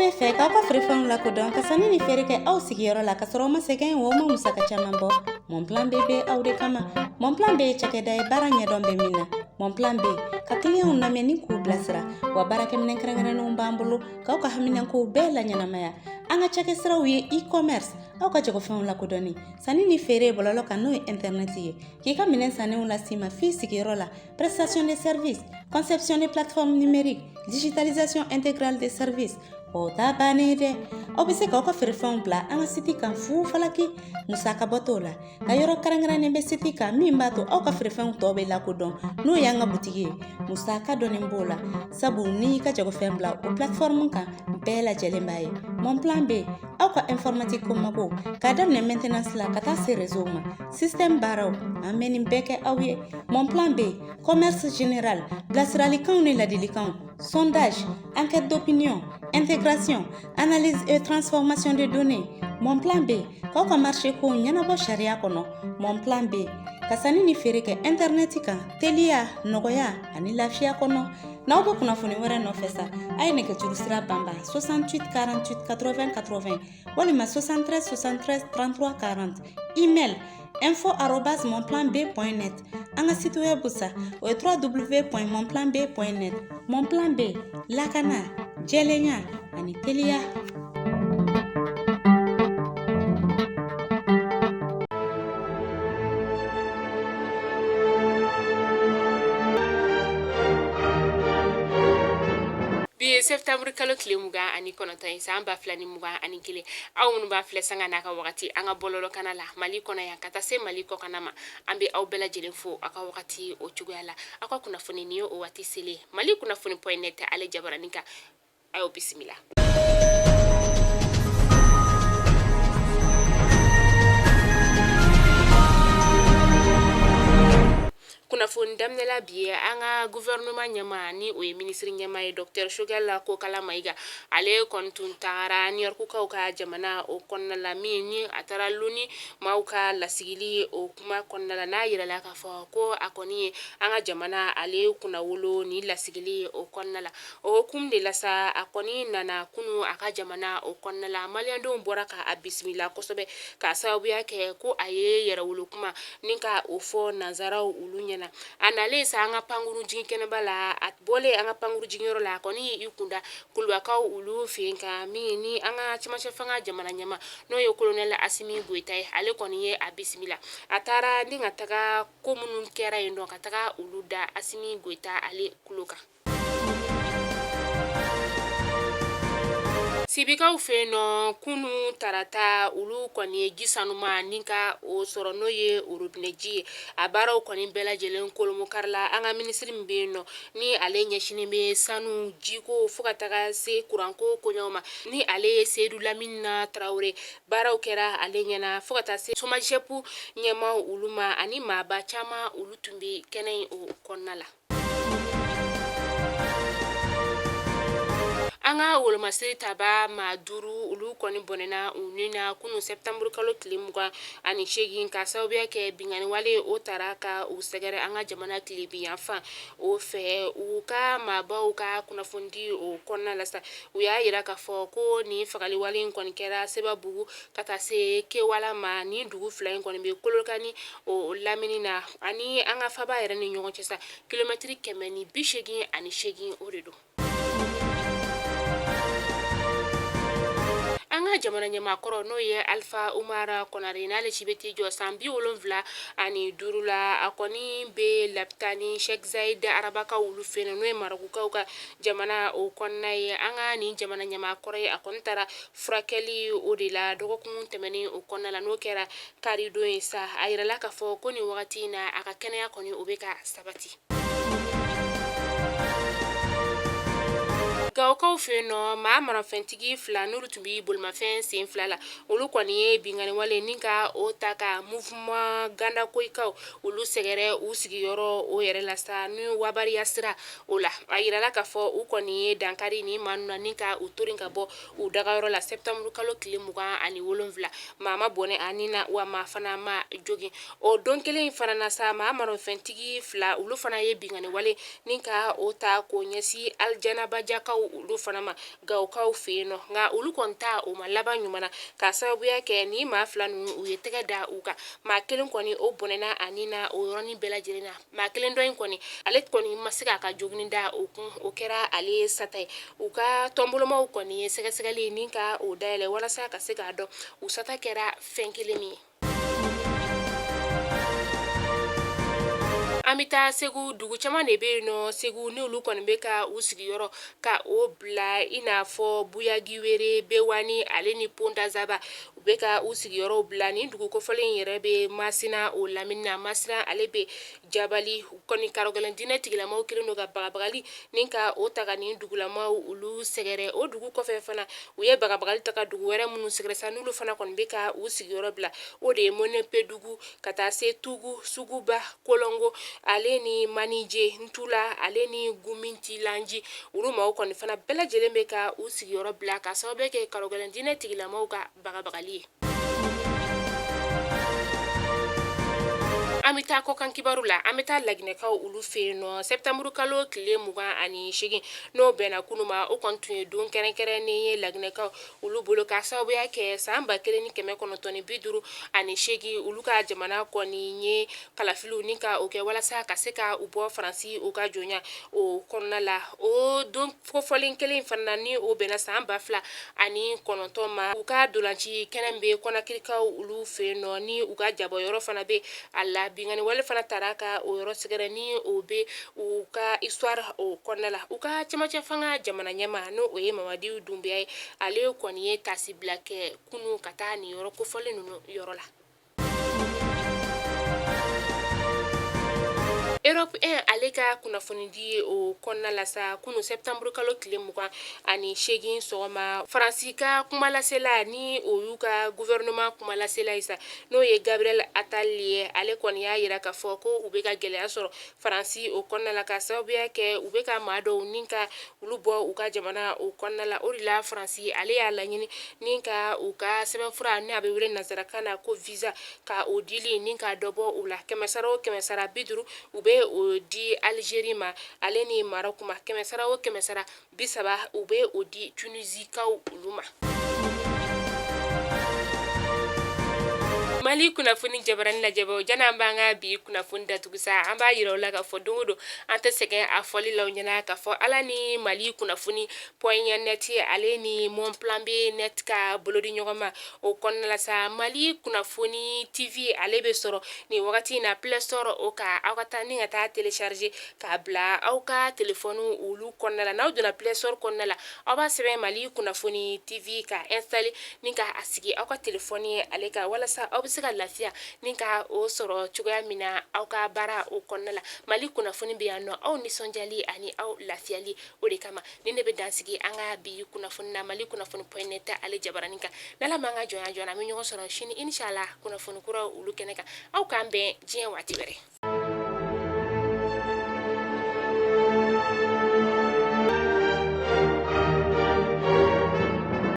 Aw bɛ fɛ k'aw ka feerefɛnw lakodɔn ka sanni ni feere kɛ aw sigiyɔrɔ la ka sɔrɔ aw ma sɛgɛn o ma musaka caman bɔ. Mon Plan B bɛ aw de kama. Mon Plan B ye cakɛda ye baara ɲɛdɔn bɛ min na. Mon Plan B ka kiliyanw lamɛn ni k'u bilasira wa baarakɛminɛn kɛrɛnkɛrɛnnenw b'an bolo k'aw ka haminankow bɛɛ laɲɛnamaya. An ka cakɛsiraw ye e-commerce, aw ka jagofɛnw lakodɔnni, sanni ni feere bɔlɔlɔ kan n'o ye internet ye, k'i ka minɛn sannenw las'i ma f'i sigiyɔrɔ la, prestation de services, conception de plateforme numérique, digitalisation intégrale des services. O ta bannen dɛ. Aw bɛ se k'aw ka feerefɛnw bila an ka siti kan fu falaki, musaka bɔ t'o la. Ka yɔrɔ kɛrɛnkɛrɛnnen bɛ siti kan min b'a to aw ka feerefɛnw tɔ bɛ lakodɔn, n'o y'an ka butigi ye. Musaka dɔɔni b'o la, sabu n'i y'i ka jagofɛn bila o plateforme kan, bɛɛ lajɛlen b'a ye. Mon Plan B, aw ka informatique ko mago, k'a daminɛ maintenance la ka taa se réseau ma, système baaraw, an bɛ nin bɛɛ kɛ aw ye. Mon Plan B, commerce général, bilasiralikanw ni ladilikanw, sondage, enquête d'opinion, intégration, analyse et transformation de données. Mon Plan B, k'aw ka marché kow ɲɛnabɔ sariya kɔnɔ. Mon Plan B, ka sanni ni feere kɛ internet kan teliya, nɔgɔya ani lafiya kɔnɔ. N'aw bɛ kunnafoni wɛrɛ nɔfɛ sa, a ye nɛgɛjuru sira banban 68 48 80 80 walima 73 73 33 40, email info@monplanb.net. An ka site web sa, o ye www.monplanb.net. Mon Plan B, lakana, jɛlenya ani teliya. Bi ye septembre kalo tile 29 ye, san 2021. Aw minnu b'a filɛ sanga n'a ka wagati an ka bɔlɔlɔkana la Mali kɔnɔ yan ka taa se Mali kɔkana ma, an bɛ aw bɛɛ lajɛlen fo aw ka wagati o cogoya la. Aw ka kunnafoni nin ye o waati selen Mali kunnafoni point net ale jabaranin kan. A y'aw bisimila. Kunnafoni daminɛla bi ye an ka gouvernement ɲɛmaa, ni o ye minisiri ɲɛmaa ye, docteur Choguel Kokalla Maïga. Ale kɔni tun tagara New York kaw ka jamana o kɔnɔna la, min ni a taara l'ONU maaw ka lasigili o kuma kɔnɔna la, n'a yirala k'a fɔ ko a kɔni ye an ka jamana ale kunnawolo ni lasigili o kɔnɔna la. O hukumu de la sa, a kɔni nana kunu a ka jamana o kɔnɔna la. Maliyɛndenw bɔra ka a bisimila kosɛbɛ k'a sababuya kɛ ko a ye yɛrɛwolo kuma ni ka o fɔ nansaraw olu ɲɛna. A nalen sa an ka pankuru jigin kɛnɛba la, a bɔlen an ka pankuru jiginyɔrɔ la, a kɔni y'i kunda Kulubakaw olu fɛ yen ka min ni an ka cɛmancɛ fanga jamana ɲɛmaa, n'o ye colonel Asimi Goyita ye, ale kɔni ye a bisimila. A taara ni ka taga ko minnu kɛra yen nɔ, ka taga olu da Asimi Goyita ale tulo kan. Sibikaw fɛ yen nɔ, kunu tarata, olu kɔni ye ji sanuma ni ka o sɔrɔ, n'o ye robinet ji ye. A baaraw kɔni bɛɛ lajɛlen kolomokarila an ka minisiri min bɛ yen nɔ, ni ale ɲɛsinnen bɛ sanu jiko fo ka taga se kuranko koɲɛw ma, ni ale ye Seyidu Lamina Tarawele. Baaraw kɛra ale ɲɛna fo ka taa se SOMAGEP ɲɛmaaw olu ma, ani maaba caman olu tun bɛ kɛnɛ in o kɔnɔna la. An ka wolomasiri taba maa duuru, olu kɔni bɔnɛna u ni na kunun septembre kalo tile 28 ka sababuya kɛ binkanni wale o taara ka u sɛgɛrɛ an ka jamana tilebinyanfan o fɛ. U ka maabaw ka kunnafonidi o kɔnɔna la sa, u y'a yira k'a fɔ ko nin fagali wale in kɔni kɛra Sebabugu ka taa se Kewala ma. Nin dugu fila in kɔni bɛ Kolokani o lamini na ani an ka faba yɛrɛ ni ɲɔgɔn cɛ sa, kilomɛtiri 188 o de don. An ka jamana ɲɛmaa kɔrɔ, n'o ye Alifa Umar Konare, n'ale si bɛ t'i jɔ san 75 la, a kɔni bɛ lapitani Sheikh Zayed Arabakaw olu fɛ yen, n'o ye Marɔkukaw ka jamana o kɔnɔna ye. An ka nin jamana ɲɛmaa kɔrɔ ye, a kɔni taara furakɛli o de la dɔgɔkun tɛmɛnen o kɔnɔna la, n'o kɛra karidon ye sa. A yirala k'a fɔ ko nin wagati in na, a ka kɛnɛya kɔni o bɛ ka sabati. Gawokaw fɛ yen nɔ, maa marafɛntigi fila, n'olu tun bɛ bolimafɛn sen fila la, olu kɔni ye binkanni wale ni ka o ta ka mouvement gandakoyikaw olu sɛgɛrɛ u sigiyɔrɔ o yɛrɛ la sa, ni wabariya sira o la. A yirala k'a fɔ u kɔni ye dankari ni maa ninnu na ni ka u torin ka bɔ u dagayɔrɔ la septembre kalo tile 27. Maa ma bɔnɛ a ni na, wa maa fana ma jogin. O don kelen in fana na sa, maa marafɛntigi fila, olu fana ye binkanni wale ni ka o ta k'o ɲɛsin Aljanabajakaw olu fana ma Gawokaw fɛ yen nɔ, nka olu kɔni ta o ma laban ɲuman na k'a sababuya kɛ ni maa fila ninnu u ye tɛgɛ da u kan. Maa kelen kɔni o bɔnɛna a ni na o yɔrɔnin bɛɛ lajɛlen na. Maa kelen dɔ in kɔni, ale kɔni ma se k'a ka jogini da o kun, o kɛra ale sata ye. U ka tɔnbolomaw kɔni ye sɛgɛsɛgɛli ni ka o dayɛlɛ walasa ka se k'a dɔn u sata kɛra fɛn kelen min ye. An bɛ taa Segu. Dugu caman de bɛ yen nɔ Segu, ni olu kɔni bɛ ka u sigiyɔrɔ ka o bila, i n'a fɔ Buyagiwere, Bewani ale ni Pondazaba. U bɛ ka u sigiyɔrɔw bila. Nin dugu kofɔlen in yɛrɛ bɛ Masina o lamini na. Masina ale bɛ Jabali kɔni. Karɔgɛlɛn diinɛ tigilamaw kɛlen don ka bagabagali ni ka o ta ka nin dugulamaw olu sɛgɛrɛ. O dugu kɔfɛ fana, u ye bagabagali ta ka dugu wɛrɛ minnu sɛgɛrɛ sa, n'olu fana kɔni bɛ ka u sigiyɔrɔ bila, o de ye Mɔnɛpedugu ka taa se Tugu, Suguba, Kolongo ale ni Manije, Ntula ale ni Gumintilanji. Olu maaw kɔni fana bɛɛ lajɛlen bɛ ka u sigiyɔrɔ bila ka sababu kɛ karɔgɛlɛn diinɛ tigilamaw ka bagabagali ye. An bɛ taa kɔkan kibaru la. An bɛ taa Laginɛkaw olu fɛ yen nɔ. Sɛptanburu kalo tile 28, n'o bɛnna kunun ma, o kɔni tun ye don kɛrɛnkɛrɛnnen ye Laginɛkaw olu bolo, ka sababuya kɛ san 1958, olu ka jamana kɔni ye kalafiliw ni ka o kɛ walasa ka se ka u bɔ Faransi u ka jɔnya o kɔnɔna la. O don kofɔlen kelen fana, ni o bɛnna san 2009 ma, u ka dolanci kɛnɛ bɛ Kɔnakirikaw olu fɛ yen nɔ, ni u ka jabɔ yɔrɔ fana bɛ a la, binkanni wale fana taara ka o yɔrɔ sɛgɛrɛ, ni o bɛ u ka histoire o kɔnɔna la. U ka cɛmancɛ fanga jamana ɲɛmaa, n'o o ye Mamadi Dunbiya ye, ale kɔni ye taasibila kɛ kunun ka taa nin yɔrɔ kofɔlen ninnu yɔrɔ la. Europe 1 ale ka kunnafonidi o kɔnɔna la sa, kunun septembre kalo tile 28 sɔgɔma, Faransi ka kumalasela, ni o y'u ka gouvernement kumalasela ye sa, n'o ye Gabriel Attal ye, ale kɔni y'a yira k'a fɔ ko u bɛ ka gɛlɛya sɔrɔ Faransi o kɔnɔna la, ka sababuya kɛ u bɛ ka maa dɔw ni ka olu bɔ u ka jamana o kɔnɔna la. O de la Faransi ale y'a laɲini ni ka u ka sɛbɛnfura, ni a bɛ wele nansarakan na ko visa, ka o dili ni ka dɔ bɔ u la. Kɛmɛsara o kɛmɛsara 50, u bɛ o di Algérie ma ale ni Maroc ma. Kɛmɛsara o kɛmɛsara 30, u bɛ o di Tunisikaw olu ma. Mali kunnafoni jabarani lajɛbaaw, janni an b'an ka bi kunnafoni datugu sa, an b'a yira aw la k'a fɔ don o don an tɛ sɛgɛn a fɔli la aw ɲɛna k'a fɔ Ala ni Mali kunnafoni point net ale ni Mon Plan B net ka bolodi ɲɔgɔn ma o kɔnɔna la sa, Mali kunnafoni TV ale bɛ sɔrɔ nin wagati in na Play Store o kan. Aw ka taa ni ka taa télécharger k'a bila aw ka telefɔni olu kɔnɔna la. N'aw donna Play Store kɔnɔna la, aw b'a sɛbɛn Mali kunnafoni TV ka installer ni ka a sigi aw ka telefɔni ale kan, walasa aw bɛ se ka lafiya ni ka o sɔrɔ cogoya min na aw ka baara o kɔnɔna la. Mali kunnafoni bɛ yan nɔ aw nisɔndiyali ani aw lafiyali o de kama. Ni ne bɛ dansigi an ka bi kunnafoni na Mali kunnafoni point net ale jabaranin kan. N'Ala m'an ka jɔnya jɔ an na, an bɛ ɲɔgɔn sɔrɔ sini inshallah kunnafoni kuraw olu kɛnɛ kan. Aw k'an bɛn diɲɛ waati wɛrɛ.